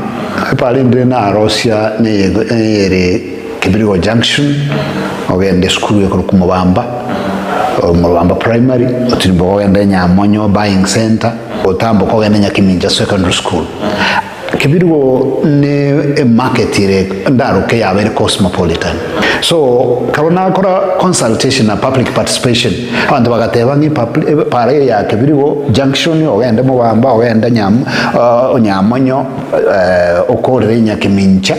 Speaker 3: epara ende narosia neye neyere Kibirigo Junction, ogende esukuru ekorokwa Mobamba, Mobamba Primary, otirimboke ogende Nyamonyo Buying Centre, otamboke ogende Nyakimincha Secondary School. Kibirigo ne emarket ere ndaroke yabeire cosmopolitan. So, karo nakora consultation na public participation, abanto bagateba ng'a epubli epara eye ya Kibirigo Junction, ogende Mobamba, ogende Nyam Nyamonyo, okorere Nyakimincha.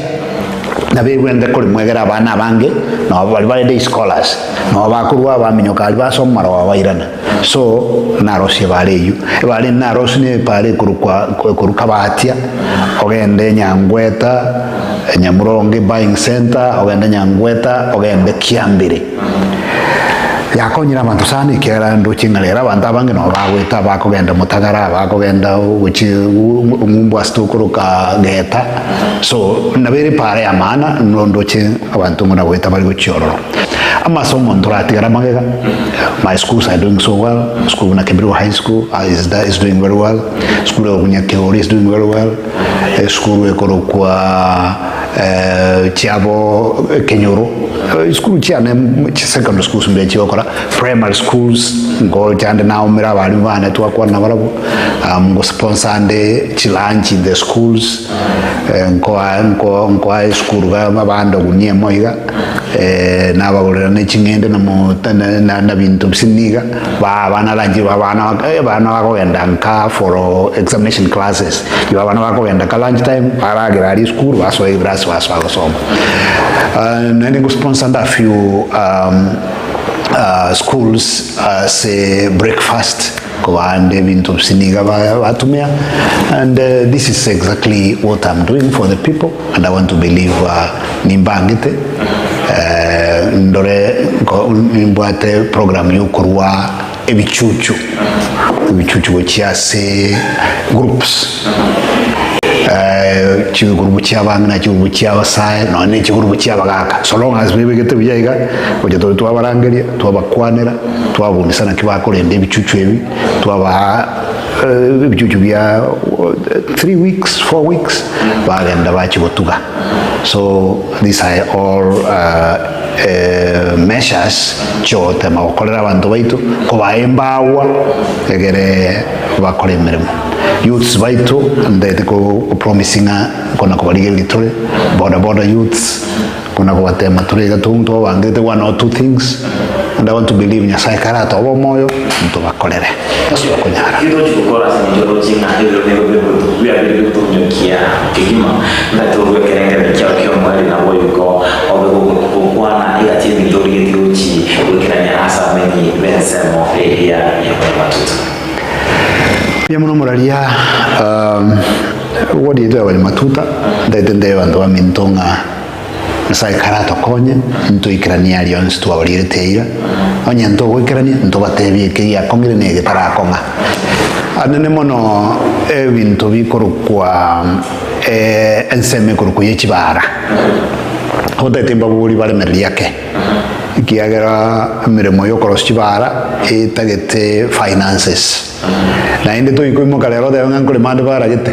Speaker 3: Nabegwente korimwegera abana abange, nabo baria bare day scholars, nabo bakorwa baminyoka aria basoma marogoba bairana. So, narosie ebara eyio. Ebara ende narosie na ebara ekorokwa ekorwa Kabatia, ogende Nyangweta, Nyamuronge buying centre, ogende Nyangweta, ogende Kiambere. Yakonyire abanto sana ekiagera ndoche ng'a rero abanto abange nabo bagoeta bakogenda Motagara, bakogenda gochia ng'umbu ase tokoroka Geta, so nabo ere epara ya maana ndoche abanto buna goeta bare gochia ororo. Amasomo ntoratigare amagega, my schools are doing so well, school buna Kebirigo High School is is doing very well, school ya Nyakeori is doing very well, esukuru ekorokwa chiabo ekenyoro, esukuru chiane secondary schools mbuya chigokora, primary schools ngocha nde naumera abalimu bane twakwana nabarabwo, ngo sponsor nde chilunch in the schools, nkoa nko nkoa esukuru iga abande ogunia emo iga, nabagorera ne ching'ende na mo na na binto bisini iga, ba abana lunch abana abana bakogenda nka for examination classes, igo abana bakogenda nka lunch time, baragera aria esukuru basoa ebirasi basoa gosoma. Naende ngo sponsor nde a few schools ase breakfast, kobande ebinto bisini iga batumia, and this is exactly what I'm doing for the people and I want to believe nimbangete ndore nimbwate program ya okorwa ebichuchu, ebichuchu gochia ase groups. Chigurubu chia abang'ina, chigurubu chia abasae, nonya ne chigurubu chia abagaka. So long as bebegete buya iga, gocha tore twabarangeria, twabakwanera, twababundisa naki bakorenda ebichuchu ebi, twabaa ebichuchu bia 3 weeks, 4 weeks, bagenda bachia gotuga. So these are all measures chiogotema gokorera abanto baito, kobaa embawa egere bakore emeremo. Youths baito ndete ko promise ng'a kona kobarigereria tore, boda boda youths, kona kobatema tore iga twabangete one or two things, and I want to believe Nyasaye karatobe omoyo, ntobakorere ase okonyara.
Speaker 2: Getochi gokora ase eng'encho oroche ng'a ebiro nigo biabire bigotokunyokia kegima, ng'a torue ekerengererio kiao ki'omoerio naboigo obe gokwana egati y'ebinto origetie gochi goikerania ase abamenyi b'ensemo eria ya Mwanyabantutu.
Speaker 3: Mbuya mono moraria ward yaito ya Banyamatuta, ntaete ntebe abanto baminto ng'a Nyasaye karatokonye ntoikeranie aria onsi twabarierete eira, onye ntogoikerania ntobatebie eke giakong'ire na egetarakong'a. Anene mono ebinto bikorokwa ensemo ekorokwa ye chibara, otaete mbabori baremereria ake, ekiagera emeremo ya okorosia chibara etagete finances. Naende toikoimoka rero otebe ng'a nkorema ande baragete,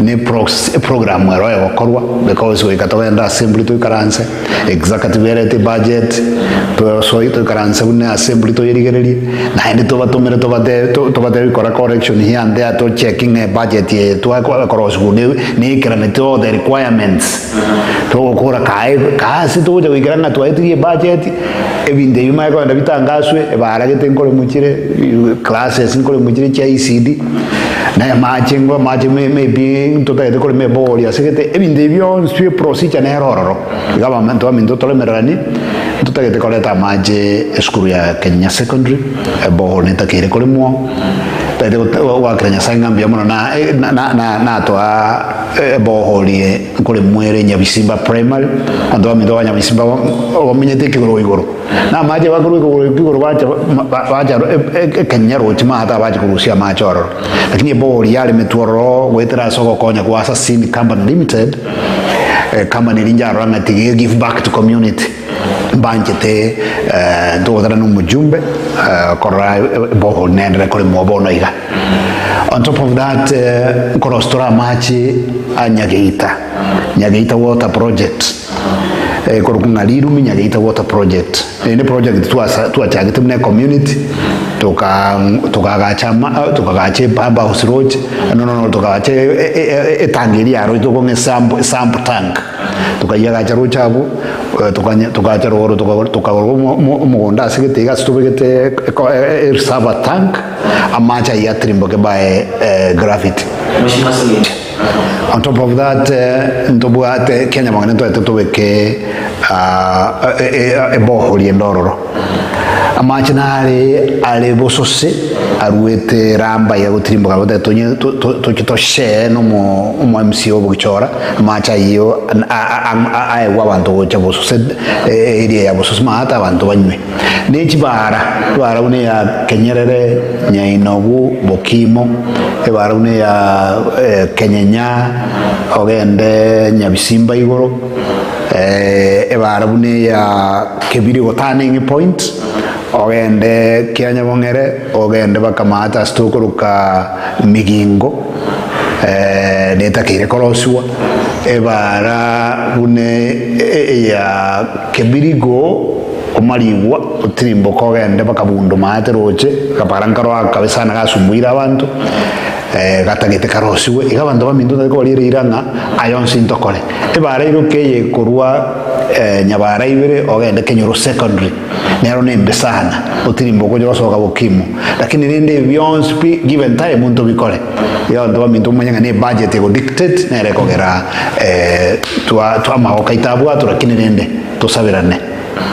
Speaker 3: ne program ero egokorwa because goika togende assembly toikaranse, executive erete ebudget, tosoe toikaranse buna assembly toyerigererie, naende tobatomere tobatebie tobatebie kora correction here and there to check ng'a ebudget eye twakorosiwa neikeraneti all the requirements. Togokora kae kaase togocha goikera ng'a twaetirie ebudget, ebinto ebi bimanye kogenda bitangaswe, ebaragete nkoremwa chire, classes nkoremwa chire chia ECD, na amache ngo amache may maybe ntotagete korema ebori ase gete, ebinto ebi bionsi pi eprocedure nere ororo. Iga abanto baminto toremereranie, ntotagete koreta amache esukuru ya Kenya Secondary, eborehole netakeire koremwa, ntagete goakera Nyasaye ng'a mbuya mono na na na natoa Ebohorie nkoremwa ere Nyabisimba Primary, abanto baminto ba Nyabisimba bamenyete ekegoro igoro. Na amache bakorwa ekegoro igoro bacha bacha ekenyarochi maate abache korusia amache ororo. Lakini ebohori yaremetwe ororo goetera ase ogokonya kwa Assassin Company Limited, ecompany eria njarora ng'a tiga e give back to community. Mbanchete ntogotana na omojumbe korora ebohori nendere koremwa bono iga. On top of that nkorosia tore amache a Nyageita, Nyageita water project ekorokwa ng'a Rirumi Nyageita water project. Eye ne project twasa twachagete buna ecommunity toka tokagacha ama tokagacha epump house roche no no no tokagacha etangi eria yaroche tokong'a esump esump tank. Tokaiagacha roche abwo, tokanya togacha rogoro tokagora omogondo ase gete iga ase tobegete ereservoir tank, amache ayio atirimboke by gravity. On top of that, ntobwate Kenya bono ntoete tobeke ebohori ende ororo. Amache nare are bosose aruete ramba iga gotirimboka goteba tonye toche toshare na omo omo MCA obogichora amache ayio aegwe abanto gocha bosose area ya bosose maate abanto banywe. Ne chibara, ebara buna eya Kenyerere, Nyainogu, Bokimo, ebara buna eya Kenyenya, ogende Nyabisimba igoro, ebara buna eya Kebirigo turning point, ogende Kianyabong'ere, ogende mpaka maate ase tokoroka Migingo, netakeire korosiwa, ebara buna eya Kebirigo omarigwa otirimboke ogende mpaka Bundu maate roche, akabara nkaro akabe sana gasumbuire abanto, gatagete karosiwe. Iga abanto baminto ntari kobariera eira ng'a aya onsi ntokore. Ebara iroke eye ekorwa Nyabara ibere ogende Kenyoro Secondary, nero nembe sana, otirimboke oche gosoka Bokimo. Lakini rende ebi bionsi pi given time ntobikore. Iga abanto baminto momanye ng'a ne ebudget ego dictate nere ekogera twa amagoko aito abwatwe lakini rende tosaberane.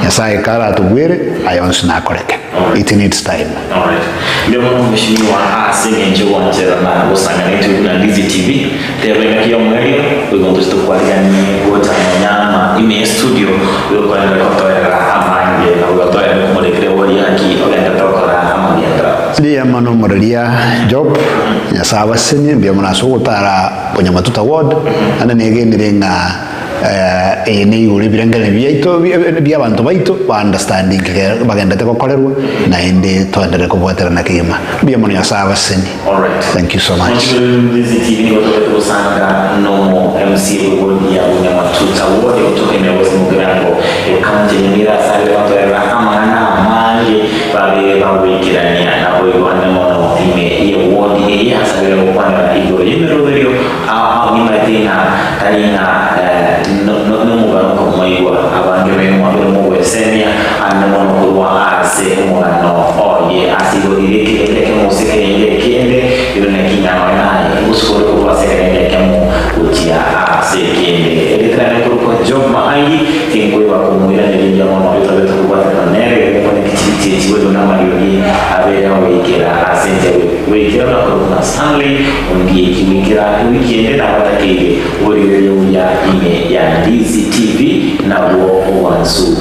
Speaker 3: Nyasae karatobwere aya onsi nakoreke. It needs time.
Speaker 2: Alright. Mbuya mono mheshimiwa ase eng'encho gwancherana gosanga naintwe buna Ndizi TV. Teba engaki y'omoerio boigo ntoche tokwariganie gocha nonya ama ime ye studio oyokoenderera gotoerera amange na boigo toende komorekera eboria naki ogenderete gokora amagenderero.
Speaker 3: Mbuya mono omoreria Job. Nyasae abasenie, mbuya mono ase ogotara Bonyamatuta ward, naende negenire ng'a eye neigoro ebirengererio biaito bia abanto baito ba understanding kegere bagendete gokorerwa naende toenderere kobwaterana kegima. Mbuya mono Nyasae abasenie.
Speaker 2: Alright.
Speaker 3: Thank you so much.
Speaker 2: Mochimbe TV nigo tobete gosanga nomo MCA bwe ward ya Bunyamatuta ward gotoka ime ya West Mugirango ekaunti ya Nyamira ase abere batorera amang'ana amange babere bagoikerania naboigo ande mono ime ye ward eye ase abere gokwanera igoro y'emeroberio ao ao nimaete ng'a tari ng'a nomogano komoigwa abange baino mwabere mogwesemia ande mono korwa ase omogano oye ase igo riria ekerende ekemo gose ekerende ekende erio naki ng'a nonya naye ngosukore korwa ase ekerende ekemo gochia ase ekende. Erieta riane nkorokwa Job Maangi, tinkoiba komoiraneria mbuya mono oyo twabete kobwaterana nere, erio nimbone kichiri chi'echi gochia namariogi abere agoikera ase inche goikera buna korokwa ng'a Stanley Ondieki goikera ewiki ende nabatakeire oborigereria obuya ime ya Ndizi TV nabwo obwansu.